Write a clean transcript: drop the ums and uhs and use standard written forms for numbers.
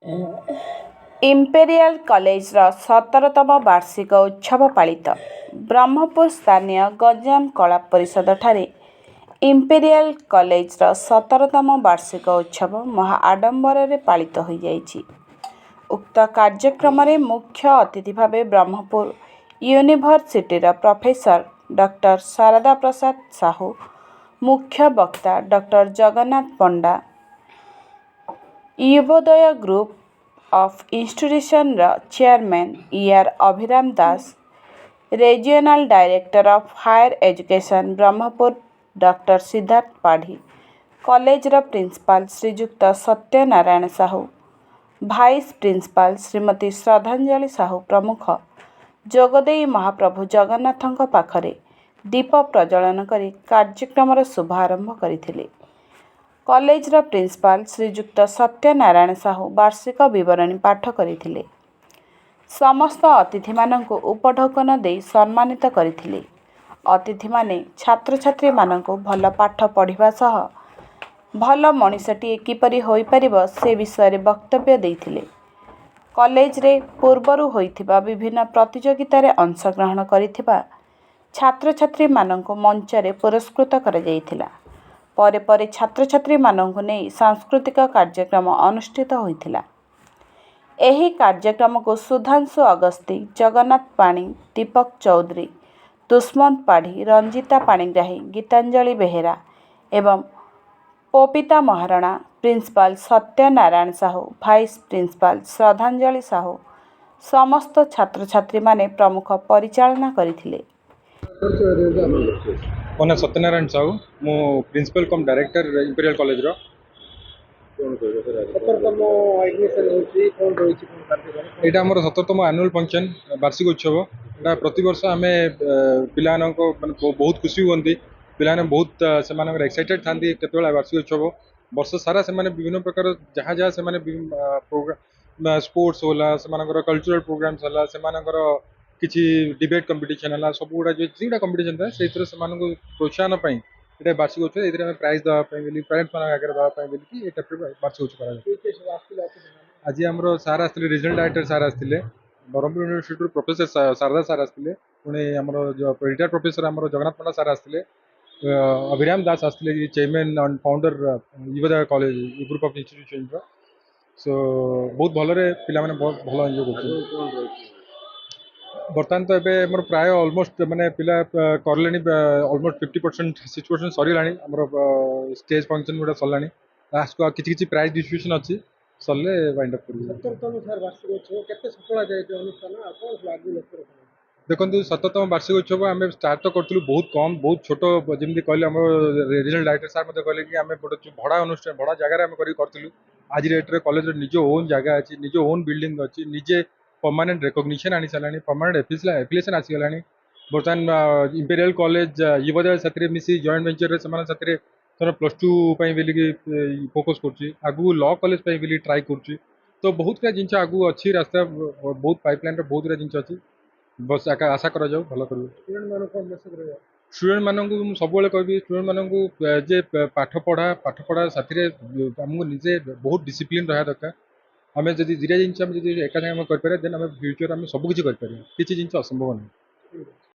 Imperial କଲେଜର 17ତମ ବାର୍ଷିକ ଉତ୍ସବ ପାଳିତ। ବ୍ରହ୍ମପୁର ସ୍ଥାନୀୟ ଗଞ୍ଜାମ କଳା ପରିଷଦଠାରେ ଇମ୍ପେରିଆଲ କଲେଜର 17ତମ ବାର୍ଷିକ ଉତ୍ସବ ମହା ଆଡମ୍ବରରେ ପାଳିତ ହୋଇଯାଇଛି। ଉକ୍ତ କାର୍ଯ୍ୟକ୍ରମରେ ମୁଖ୍ୟ ଅତିଥି ଭାବେ ବ୍ରହ୍ମପୁର ୟୁନିଭର୍ସିଟିର ପ୍ରଫେସର ଡକ୍ଟର ଶାରଦା ପ୍ରସାଦ ସାହୁ, ମୁଖ୍ୟ ବକ୍ତା doctor Jagannath Panda, Yubodaya group of ଇନଷ୍ଟିଟ୍ୟୁସନର chairman E R Abhiram Das, regional director of higher education, Brahmapur doctor Siddharth Padhi, କଲେଜର ପ୍ରିନ୍ସିପାଲ ଶ୍ରୀଯୁକ୍ତ ସତ୍ୟନାରାୟଣ ସାହୁ, ଭାଇସ୍ ପ୍ରିନ୍ସିପାଲ ଶ୍ରୀମତୀ ଶ୍ରଦ୍ଧାଞ୍ଜଳି ସାହୁ ପ୍ରମୁଖ ଯୋଗଦେଇ ମହାପ୍ରଭୁ ଜଗନ୍ନାଥଙ୍କ ପାଖରେ ଦୀପ ପ୍ରଜ୍ୱଳନ କରି କାର୍ଯ୍ୟକ୍ରମର ଶୁଭାରମ୍ଭ କରିଥିଲେ। କଲେଜର ପ୍ରିନ୍ସିପାଲ ଶ୍ରୀଯୁକ୍ତ ସତ୍ୟନାରାୟଣ ସାହୁ ବାର୍ଷିକ ବିବରଣୀ ପାଠ କରିଥିଲେ। ସମସ୍ତ ଅତିଥିମାନଙ୍କୁ ଉପଢୌକନ ଦେଇ ସମ୍ମାନିତ କରିଥିଲେ। ଅତିଥିମାନେ ଛାତ୍ରଛାତ୍ରୀମାନଙ୍କୁ ଭଲ ପାଠ ପଢ଼ିବା ସହ ଭଲ ମଣିଷଟିଏ କିପରି ହୋଇପାରିବ, ସେ ବିଷୟରେ ବକ୍ତବ୍ୟ ଦେଇଥିଲେ। କଲେଜରେ ପୂର୍ବରୁ ହୋଇଥିବା ବିଭିନ୍ନ ପ୍ରତିଯୋଗିତାରେ ଅଂଶଗ୍ରହଣ କରିଥିବା ଛାତ୍ରଛାତ୍ରୀମାନଙ୍କୁ ମଞ୍ଚରେ ପୁରସ୍କୃତ କରାଯାଇଥିଲା। ପରେ ପରେ ଛାତ୍ରଛାତ୍ରୀମାନଙ୍କୁ ନେଇ ସାଂସ୍କୃତିକ କାର୍ଯ୍ୟକ୍ରମ ଅନୁଷ୍ଠିତ ହୋଇଥିଲା। ଏହି କାର୍ଯ୍ୟକ୍ରମକୁ ସୁଧାଂଶୁ ଅଗସ୍ତି, ଜଗନ୍ନାଥ ପାଣି, ଦୀପକ ଚୌଧୁରୀ, ଦୁଷ୍ମନ୍ତ ପାଢ଼ୀ, ରଞ୍ଜିତା ପାଣିଗ୍ରାହୀ, ଗୀତାଞ୍ଜଳି ବେହେରା ଏବଂ Popita Maharana, principal Satyanarayan Sahu, vice principal Shraddhanjali Sahu, ସମସ୍ତ ଛାତ୍ରଛାତ୍ରୀମାନେ ପ୍ରମୁଖ ପରିଚାଳନା କରିଥିଲେ। ମୋ ନାଁ ସତ୍ୟନାରାୟଣ ସାହୁ। ମୁଁ ପ୍ରିନ୍ସିପାଲ କମ୍ ଡାଇରେକ୍ଟର ଇମ୍ପେରିଆଲ କଲେଜର। 17ତମ ଆଡମିସନ ହେଉଛି, କ'ଣ ରହିଛି, କ'ଣ କାର୍ଯ୍ୟକ୍ରମ? ଏଇଟା ଆମର 17ତମ ଆନୁଆଲ ଫଙ୍କସନ୍, ବାର୍ଷିକ ଉତ୍ସବ। ଏଇଟା ପ୍ରତିବର୍ଷ ଆମେ ପିଲାମାନଙ୍କ ମାନେ ବହୁତ ଖୁସି ହୁଅନ୍ତି। ପିଲାମାନେ ବହୁତ ସେମାନଙ୍କର ଏକ୍ସାଇଟେଡ୍ ଥାନ୍ତି କେତେବେଳେ ବାର୍ଷିକ ଉତ୍ସବ। ବର୍ଷ ସାରା ସେମାନେ ବିଭିନ୍ନ ପ୍ରକାର ଯାହା ଯାହା ସେମାନେ ପ୍ରୋଗ୍ରାମ, ସ୍ପୋର୍ଟସ ହେଲା, ସେମାନଙ୍କର କଲଚରାଲ ପ୍ରୋଗ୍ରାମ୍ସ ହେଲା, ସେମାନଙ୍କର କିଛି ଡିବେଟ୍ କମ୍ପିଟିସନ୍ ହେଲା, ସବୁ ଗୁଡ଼ା ଯେଉଁଟା କମ୍ପିଟିସନ୍ ଥାଏ, ସେଇଥିରେ ସେମାନଙ୍କୁ ପ୍ରୋତ୍ସାହନ ପାଇଁ ଏଇଟା ବାର୍ଷିକ ଉତ୍ସବ। ଏଥିରେ ଆମେ ପ୍ରାଇଜ୍ ଦେବା ପାଇଁ ବୋଲି, ପ୍ୟାରେଣ୍ଟସ୍ ମାନଙ୍କ ଆଗରେ ଦେବା ପାଇଁ ବୋଲିକି ଏ ଟାଇପ୍ର ବାର୍ଷିକ ଉତ୍ସବ କରାଯାଏ। କିଏ କିଏ ସବୁ ଆସିଥିଲେ ଅତିଥିମାନେ? ଆଜି ଆମର ସାର୍ ଆସିଥିଲେ, ରିଜନାଲ ଡାଇରେକ୍ଟର ସାର୍ ଆସିଥିଲେ, ବ୍ରହ୍ମପୁର ୟୁନିଭର୍ସିଟିରୁ ପ୍ରଫେସର ଶାରଦା ସାର୍ ଆସିଥିଲେ, ପୁଣି ଆମର ରିଟାୟାର୍ଡ ପ୍ରଫେସର ଆମର ଜଗନ୍ନାଥ ପଣ୍ଡା ସାର୍ ଆସିଥିଲେ, ଅଭିରାମ ଦାସ ଆସିଥିଲେ, chairman and founder Yubodaya college group of ଇନଷ୍ଟିଟ୍ୟୁସନର। ସୋ ବହୁତ ଭଲରେ ପିଲାମାନେ ବହୁତ ଭଲ ଏନ୍ଜୟ କରୁଛନ୍ତି। ଆଗକୁ କ'ଣ ରହିଛି? ବର୍ତ୍ତମାନ ତ ଏବେ ଆମର ପ୍ରାୟ ଅଲମୋଷ୍ଟ ମାନେ ପିଲା କଲେଣି, ଅଲମୋଷ୍ଟ 50%, 60% ସରିଗଲାଣି। ଆମର ଷ୍ଟେଜ୍ ଫଙ୍କସନ୍ ଗୁଡ଼ା ସରିଲାଣି। ଲାଷ୍ଟକୁ ଆଉ କିଛି କିଛି ପ୍ରାଇଜ୍ ଡିଷ୍ଟ୍ରିବ୍ୟୁସନ୍ ଅଛି, ସରିଲେ ୱାଇଣ୍ଡ ଅପ୍ କରିବୁ। 17ତମ ସାର୍ ବାର୍ଷିକ ଉତ୍ସବ, କେତେ ସଫଳ ଯାଇଛି ଅନୁଷ୍ଠାନ ଆଉ କ'ଣ ସବୁ ଆଗକୁ ଲକ୍ଷ୍ୟ ରଖାଯାଇଛି? ଦେଖନ୍ତୁ, 17ତମ ବାର୍ଷିକ ଉତ୍ସବ ଆମେ ଷ୍ଟାର୍ଟ ତ କରିଥିଲୁ ବହୁତ କମ୍, ବହୁତ ଛୋଟ। ଯେମିତି କହିଲେ ଆମର ରିଜନାଲ ଡାଇରେକ୍ଟର ସାର୍ ମଧ୍ୟ କହିଲେ କି ଆମେ ଗୋଟେ ଯୋଉ ଭଡ଼ା ଅନୁଷ୍ଠାନ, ଭଡ଼ା ଜାଗାରେ ଆମେ କରିକି କରିଥିଲୁ। ଆଜି ଡେଟ୍ରେ କଲେଜର ନିଜ ଓନ୍ ଜାଗା ଅଛି, ନିଜ ଓନ୍ ବିଲ୍ଡିଂ ଅଛି, ନିଜେ ପରମାନେଣ୍ଟ ରେକଗ୍ନିସନ୍ ଆଣି ସାରିଲାଣି, ପରମାନେଣ୍ଟ ଆଫିଲିଏସନ୍ ଆସିଗଲାଣି। ବର୍ତ୍ତମାନ ଇମ୍ପେରିଆଲ କଲେଜ ୟୁବୋଦୟ ସାଥିରେ ମିଶି ଜଏଣ୍ଟ ଭେଞ୍ଚରରେ ସେମାନଙ୍କ ସାଥିରେ ସେମାନେ +2 ପାଇଁ ବୋଲିକି ଫୋକସ୍ କରୁଛି। ଆଗକୁ ଲ କଲେଜ ପାଇଁ ବୋଲି ଟ୍ରାଏ କରୁଛି। ତ ବହୁତ ଗୁଡ଼ା ଜିନିଷ ଆଗକୁ ଅଛି, ରାସ୍ତା ବହୁତ, ପାଇପଲାଇନ୍ରେ ବହୁତ ଗୁଡ଼ା ଜିନିଷ ଅଛି। ବସ୍ ଆଶା କରାଯାଉ ଭଲ କରିବ। ଷ୍ଟୁଡେଣ୍ଟ ମାନଙ୍କୁ କ'ଣ ମେସେଜ ରହିବ? ଷ୍ଟୁଡେଣ୍ଟମାନଙ୍କୁ ମୁଁ ସବୁବେଳେ କହିବି ଷ୍ଟୁଡେଣ୍ଟମାନଙ୍କୁ ଯେ ପାଠ ପଢ଼ା, ପାଠ ପଢ଼ା ସାଥିରେ ଆମକୁ ନିଜେ ବହୁତ ଡିସିପ୍ଲିନ୍ ରହିବା ଦରକାର। ଆମେ ଯଦି ଦୁଇଟା ଜିନିଷ ଆମେ ଯଦି ଏକା ସାଙ୍ଗେ ଆମେ କରିପାରିବା, ଦେନ୍ ଆମେ ଫ୍ୟୁଚର୍ ଆମେ ସବୁ କିଛି କରିପାରିବା। କିଛି ଜିନିଷ ଅସମ୍ଭବ ନୁହେଁ। ଠିକ୍ ଅଛି।